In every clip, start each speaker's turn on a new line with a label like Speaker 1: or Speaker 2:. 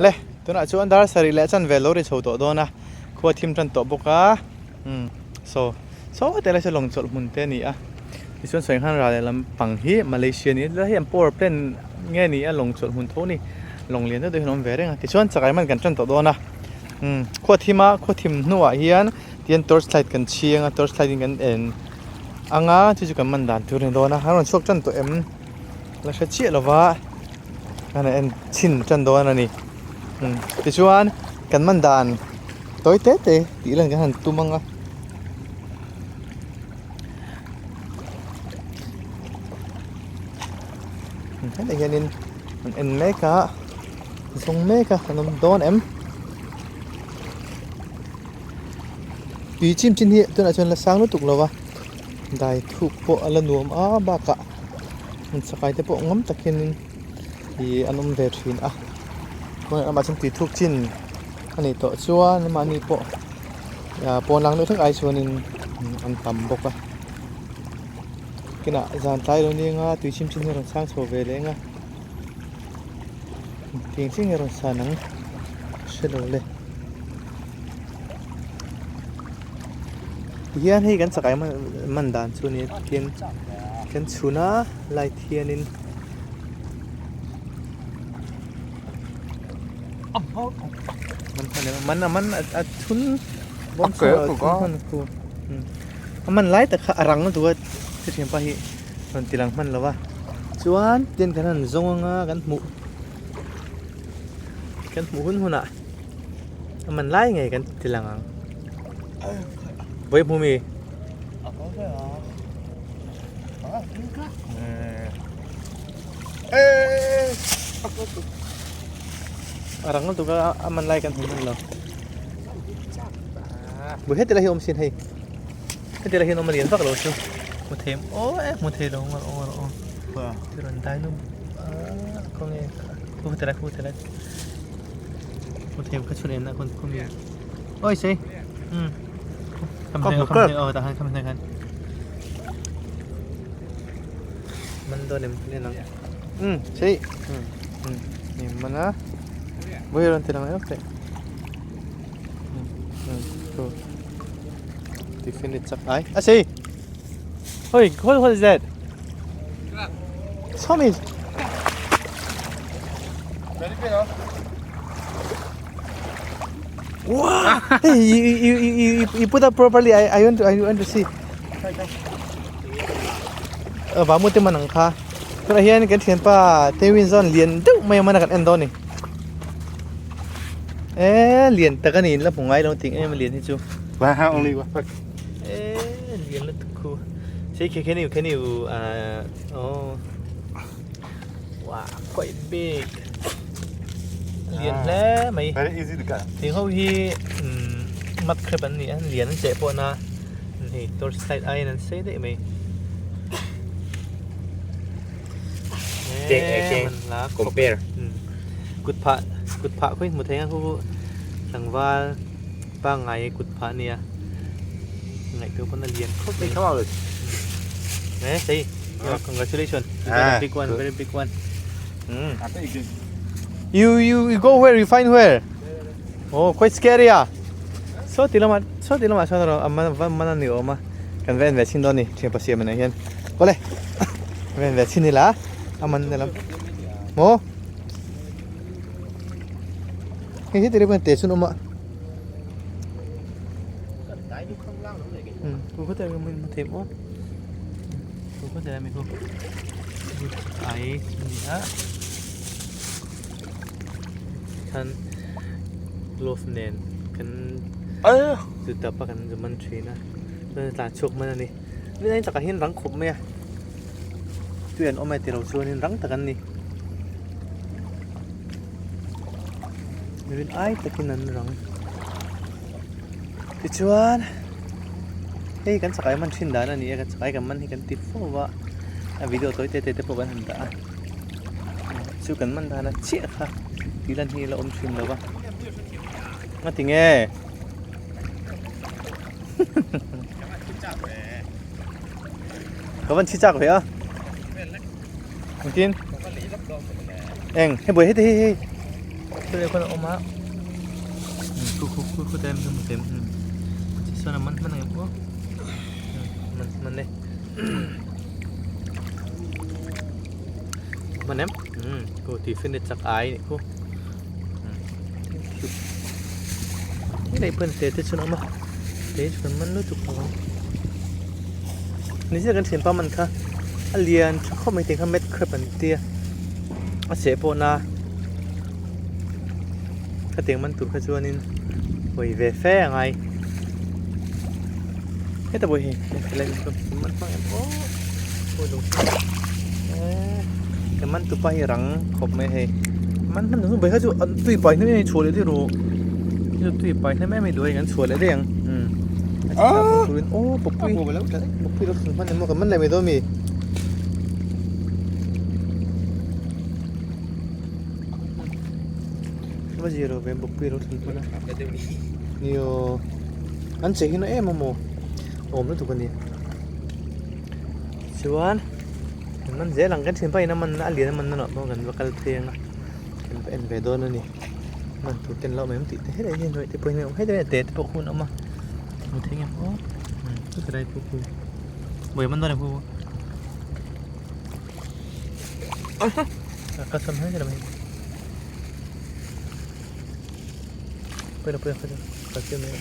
Speaker 1: Le tunah chuan dar sarih leh chan vel lo ri chho tawh dawn a khua thim tan tawh bawk a umm saw saw te lai saw lawng chawlh hmun te a ni a tichuan sawi khan ral leh lampang hi Malaysia a ni a tilai hi an power plant nge ni a lawng chawlh hmun tho a ni lawng lian deuh deuh hian a awm ve reng a tichuan chakai man kan tan tawh dawn a umm khua thim a khua thim hnuah hian tihian torch light kan chhing a torch light in kan en ang a chu chu kan man dan tur a ni dawn a an rawn chhuak tan tawh em la hre chiah lo va an en chhin tan dawn a ni umm tichuan kan man dan tawi te te tih lan kan han tum ang a. Hetah hianin an en mek a zawng mek a an awm dawn em tui chim chin hi tunah chuan la sang lutuk lo va dai thuk pawh a la nuam a bakah chakai te pawh ngam tak hianin ih an awm ve thin a amah chuan tui thuk chin a nih tawh chuan mahni pawh ah pawn lang deuh thek ai chuanin an tam bawk a kinah zan tlai lo nia tui chim chin hi a rawn sang chho ve leh ang a engtiang chiah nge a rawn san ang hre lo le tihian hei kan chakai man dan chu a ni a tihian kan chhun a light hianin. Man a man a thun bawm chu a thun hman khu a man lai tak kha a rang lutuk a ka thianpa hi rawn ti lang hman lo va chuan tian kan han zawng anga kan hmuh kan hmuh hun hunah a man lai ngei kan ti lang ang vawi hmu mi. A rang lutuk a a man lai kan hmu hman lo bu heti lai hi awm sin hei heti lai hian awm a lian vak lo chu hmu thei aw e hmu thei lo ngar aw ngar aw ti rawn dai num a khawnge khu heti lai khu heti lai hmu thei ka chhun en a khawn khumi oi sei um kham hnai kham hnai aw tah khan kham hnai khan Man dawn em kan en ang umm sei umm umm ni man a vawi rawn ti lang leh lawk teh umm umm chu tiffin i chak ai a sei hoi what what is that Tommy Wow! Hey, you, you, you, you, you put up properly. I, I want to, I want to see. Ờ, vào mua tiền mà nắng kha. Cái này hiền cái thiền pa tên win zon liền deuh mai mà kan en dawn ni. Ê, liền ta kan in la hmu ngai lo ting em liền hi chu.
Speaker 2: Wow, only one.
Speaker 1: Ê, liền la khu. See, can you can you oh. Wow, quite big. Lian hle mai.
Speaker 2: Very easy to cut.
Speaker 1: Thing ho hi um, mat crab an ni a, lian an cheh pawh na hei torch light aiin an sei daih mai.
Speaker 3: Keng eh keng compare.
Speaker 1: Kut phah kut phah khawi hmu thei ang khu tlangval pangngai kut phah a nia. Ngaihtuah pawn a lian khawp mai.
Speaker 2: Come out.
Speaker 1: Eh, sei. Yeah, congratulations. You got a big one, very big one. Mm. You you you go where you find where? Oh, quite scary ah. So ti lama so ti lama chuan rawh a man man a ni awm a. Kan va en ve chhin dawn ni thianpa siam anah hian. Awle. Va en ve chhin ila a man na lam. Maw? Hei heti reuh hian te chhun awm a. Ku khawte ah min hmu thei maw? Ku khawte ah mi khu ai ni a khan glove nen kan chu tap a kan zu man thin a chuan tlan chhuak man a ni ni ang takah hian rang khawp mai a tui an awm e tilo chuanin rang tak an ni rin ai takin an rang. Tichuan hei kan chakai man thin dan a ni a kan chakai kan man hi kan ti fo va a video tawi te te te pawh kan han dah a chu kan man dan a chiah kha tih lan hi a la awm thin lo va nga ti nge ka van chhi chak ve a engtin eng hei buai heti hei hei. Khulai khuan a awm a khu khu khu khu te an hmu thei tichuan a man hman ang em aw man hman e hman em khu tui fin te chak ai nih khu helai pawh te te chuan a awm a te chu kan man lutuk lo ang ni zia kan thianpa man kha a lian tha khawp mai tih kha mat crab an tia a seh pawh na khatiang man tur kha chuanin hawi ve fe a ngai heta pawh hi helai man hmang em aw eee ka man tupa hi rang khawp mai hei man hman duh bai kha chu an tui pai hnem em chhuah leh daih rawh chu tui pai hnem em duh hei kan chhuah leh daih ang umm aw bawkpui bawkpui lo thleng hman emaw kan man leh mai dawn mi. Va zir ve bawkpui lo thleng hman a nio an che hi na em amaw awm lutuk a ni chuan kan man zel ang kan thianpa in a man a lian a man na loh pawh kan va kal phei ang a kan va en ve dawn a ni man tur te an lo awm em tih te helai hian ruih te pawh hi a awm heti te te pawh hun a awm a hmu thei ngem aw chuti lai pawh khu buai man dawn em khu ka chhan mai mai pawilo pawilo kha chu ka chiam mai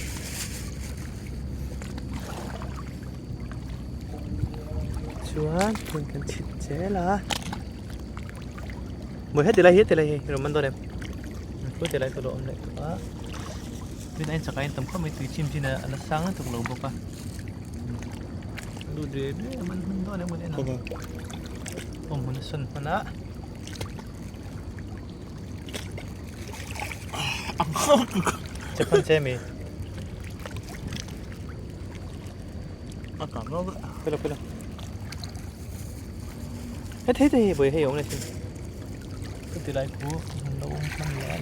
Speaker 1: chuan hmun kan chhit zel a mawi heti lai hi heti lai hi rawn man dawn em heti lai chu a lo awm leh tawh a tin a in chakah hian tam khawp mai tui chim chin a la sang lutuk lo bawk a lut ve ve a man hman dawn em kan en ang aw hmun a sawn hman a chephan che mi. Pelo pelo. Hết hết thì bởi hay ông này xin. Cái từ đây cú mình đâu mình lẽ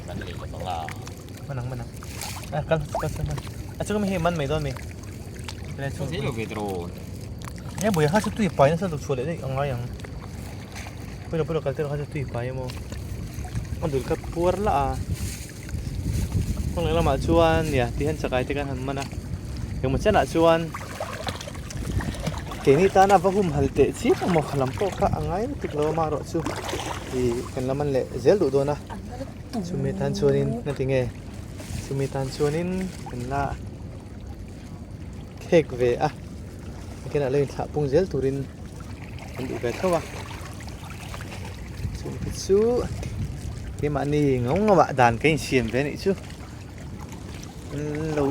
Speaker 3: Man leh ka bang a.
Speaker 1: Manang manang. À kal kal xem man. À chứ mình man mấy đôi mình. Cái này
Speaker 3: Chu lo ve drawn.
Speaker 1: Nghe bởi hát tùy bài nó sao được chuột đấy ông nói rằng. Pelo pelo kal tero hát tùy bài mo. Ông được cấp puar la. Kawng leh lamah chuan nia ti hian chakai te kan han man a engmaw chenah chuan keini tana va humhal teh chiam emaw kha lam pawh kha a ngai lutuk lo amaherawh chu ih kan la man leh zel duh dawn a chumi tan chuanin ngatinge chumi tan chuanin kan la khek ve a nakinah lo inthlah pung zel turin kan duh ve tho a chung te chu keimahni ngau ngau ah dan ka insiam ve anih chu an lo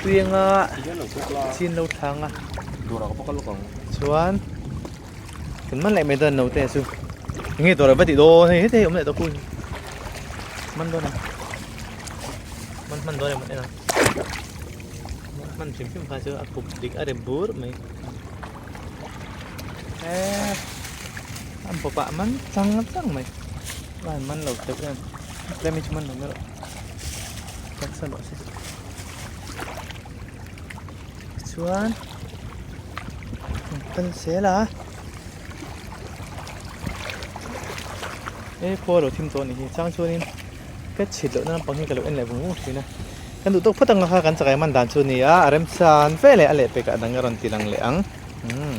Speaker 1: tui anga chin lo thlang a chuan kan man leh mai dawn no te chu enge dawr ah va tih dawn hei heti hei awm leh tawh kul man dawn a man hman dawn em en ang man hrim hrim kha chu a khup dik a rem bur mai. Eee a bawp ah man chang chang mai a man lo teuh em tlem hi chu man lo mai rawh taksa loh se chuan kal zel a e khua lo thim tawh a nih hi chang chuanin ka chhit lohna lampang hi ka lo en leh vung vung thin a kan duh tawk phawt ang kha kan chakai man dan chu a ni a a remchan ve leh a lehpekah dang a rawn ti lang leh ang umm.